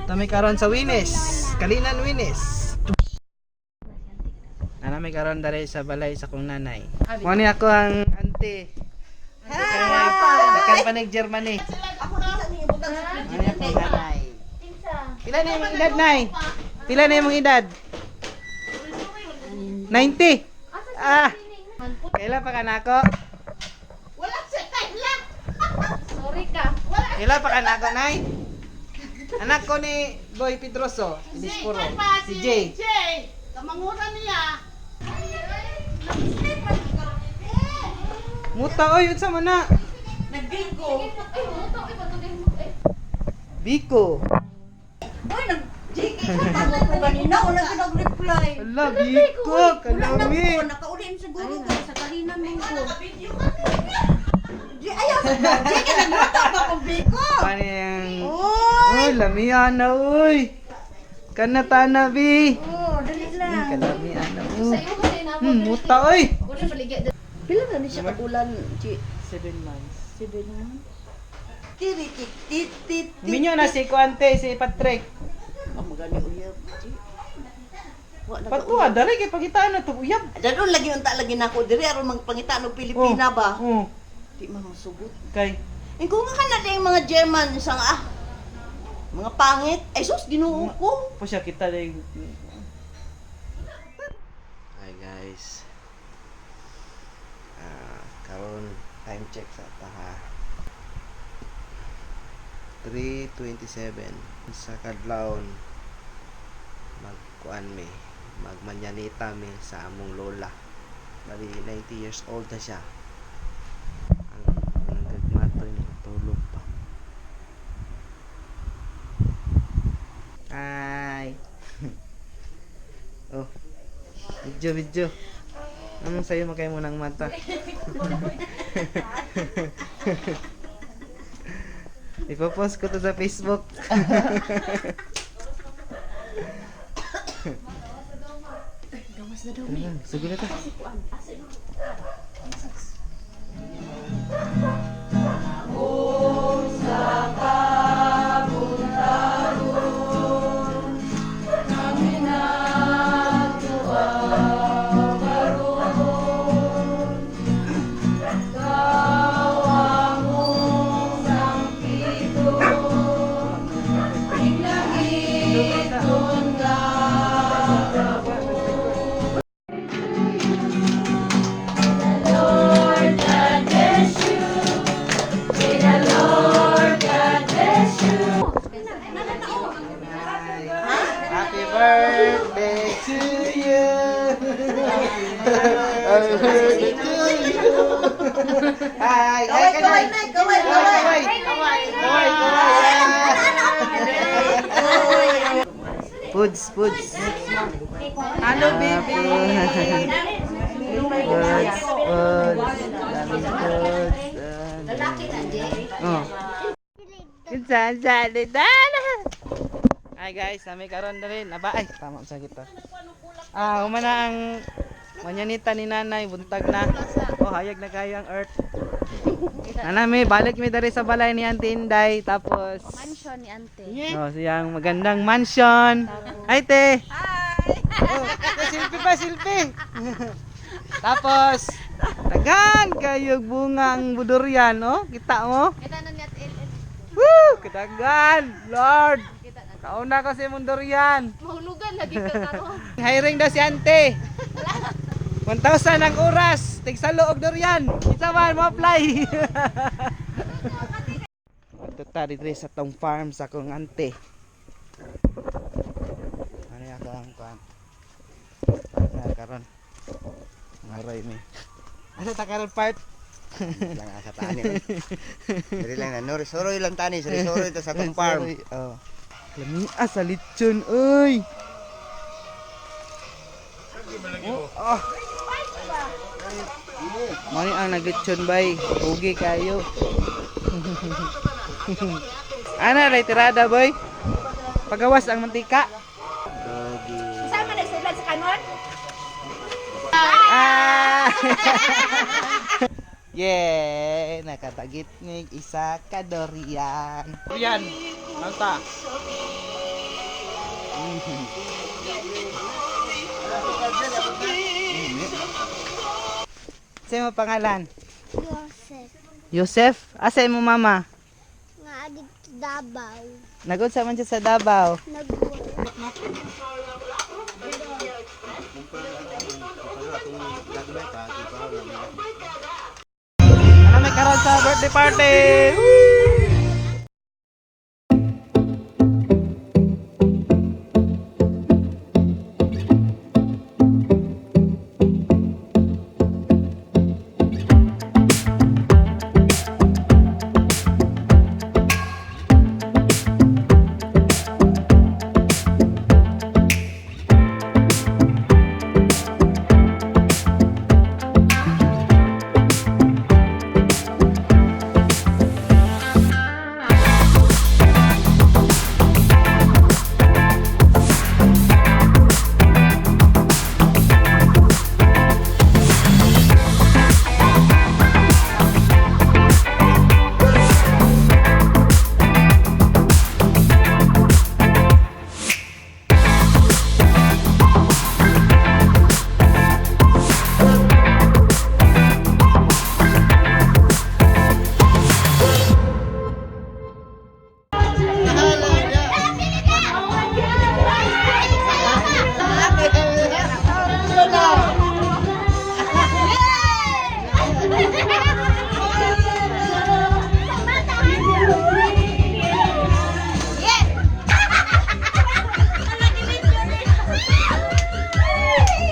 Tami karon sa Wines, Kalinan Wines. Ana may karon dere sa balay sa kong nanay. Mo ni ako ang auntie. Hi! Dakan pa nag Germany. Ako na sa niyo butang sa Mo ni akong nanay. Pila na imong edad, Nay? Pila na imong edad? 90. Ah. Kaila pa ka nako? Wala sa kaila. Sorry ka. Kaila pa ka nako, Nay? Anak ko ni Boy Pedroso, si Dispuro, si Jay. Jay, kamanguran niya. Muta oy, unsa man na? Nagbigo. Ay, muto. Ay, patuloy mo. Ay, Biko. Uy, nag JK sa tawag ko kanina, wala ka nag-reply. Ala, Biko, Wala na kalami. ko, nakaulin siguro ko sa kalinan mo ko. Di ayaw sa JK nagluto pa ko biko. Paano yung... Uy! Uy, lamian na, uy. Kanatana, bi. Oh, dali lang. Kalamian na, sa uy. iyo kasi na Muta, uy. Una paligya. Pila na ni siya kabulan, Chi? 7 months. 7 months. Tiri tit tit tit. tit. Minyo na si Kuante, si Patrick. Oh, magani uyab, Chi. Wa na Patua, dali kay pagitaan na to uyab. Dadon lagi unta lagi nako diri aron magpangita og Pilipina ba. Oh, Di man masugot. kay. Kung nga ka na ding mga German isang ah. Mga pangit. Ay sus, Ginoo ko. Po siya kita dai. Hi guys. Ah, karon time check sa ta ha. 3:27 sa kadlawon magkuan mi, magmanyanita mi sa among lola. Bali 90 years old na siya. Ang nagagmatoy natulog pa. Hi. Oh. Video, video. Anong sayo makay mo ng mata? Ipopost ko to sa Facebook. Gawas na daw. Tara, sugo na ta. Happy birthday to you. Happy birthday to you. Hi, hi, Kaway, kanay. kaway, nay, kaway, kaway. Kaway, kaway, kaway. Foods, foods. Hello, baby. Foods, foods. Daming foods. Lalaki na, Jay. Oh. Kinsan sa Hi guys, nami karon na rin. Aba ay, tama sa kita. Ah, humana ang manyanita ni nanay, buntag na. Oh, hayag na kayo ang earth. Nanami, balik mi diri sa balay ni Auntie Inday tapos Mansion ni ante. Oh, siyang magandang mansion. Hi, te. Hi. Oh, selfie pa, selfie. Tapos, tagan kayo bunga ang buduryan, oh. Kita mo? Kita na niya at LL. Woo! Kadagan! Lord! Kita na. Kauna ko si Mundurian. Mahulugan lagi ka karon. Hiring daw si ante. 1,000 ang oras. Tigsalo og durian. Isa man mo apply. Ato ta diri sa tong farm sa akong ante. Ano ako ang kuan? Na karon. Maray mi. Asa ta karon part? Lang asa tani. Diri lang na nori soroy lang tani, soroy soroy ta sa tong farm. Sorry, oh. Lami ah, sa lechon oy. Oh, ah. Mani ang naglechon bay, ugi kayo. Ana ray tirada boy. Pagawas ang mantika. Doggy. Kasama na sila sa kanon? Ah! Yeah, nakatagit ni isa ka durian. Durian, manta. Sa mo pangalan? Joseph. Yosef? Asa imo mama? Nga dito Davao. Nagunsa man siya sa Davao. Nagwa. Ano may karon sa birthday party? Woo!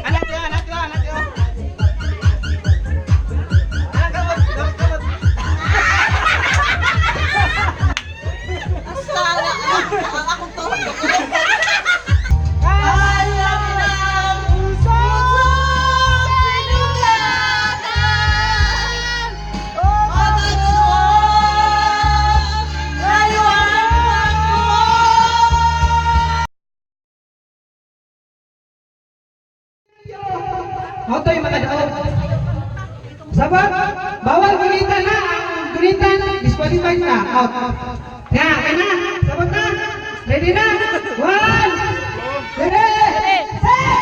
Anak yo, anak yo, anak yo. Anak kamot, kamot, kamot. Motoy makadaog. Sabot, bawal gulitan na. Ang gulitan, disqualified na. Out. Na, okay na. Sabot na. Ready na. One, ready, set,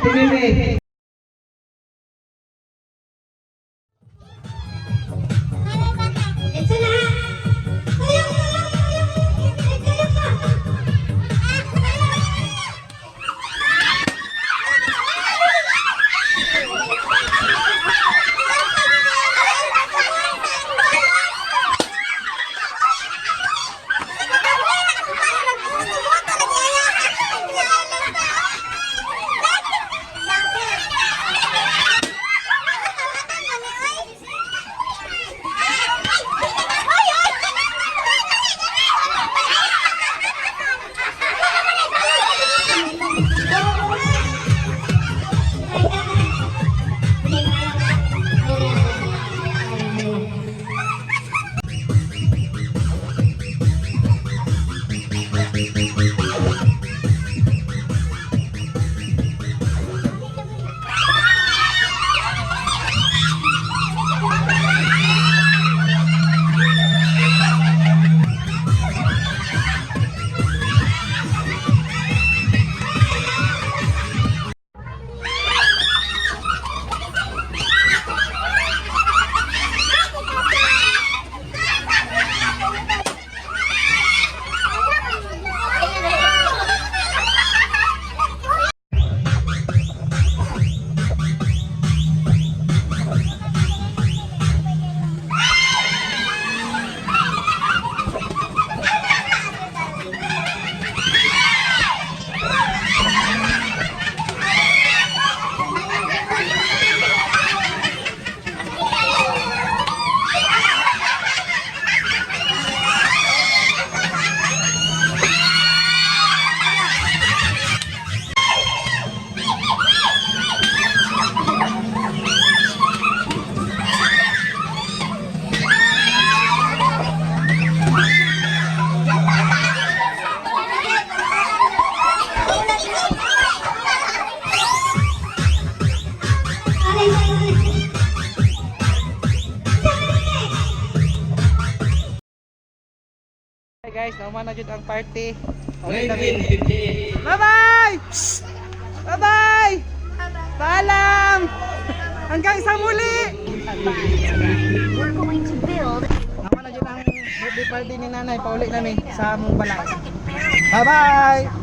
29. Ito na! Kayo, kayo, kayo! Kayo ka! Hi guys, nauman na jud ang party. Okay, bye-bye! Bye-bye! Paalam! Hanggang sa muli! We're going to build Nauman na jud ang birthday party ni nanay. Pauli namin sa among balay. Bye-bye!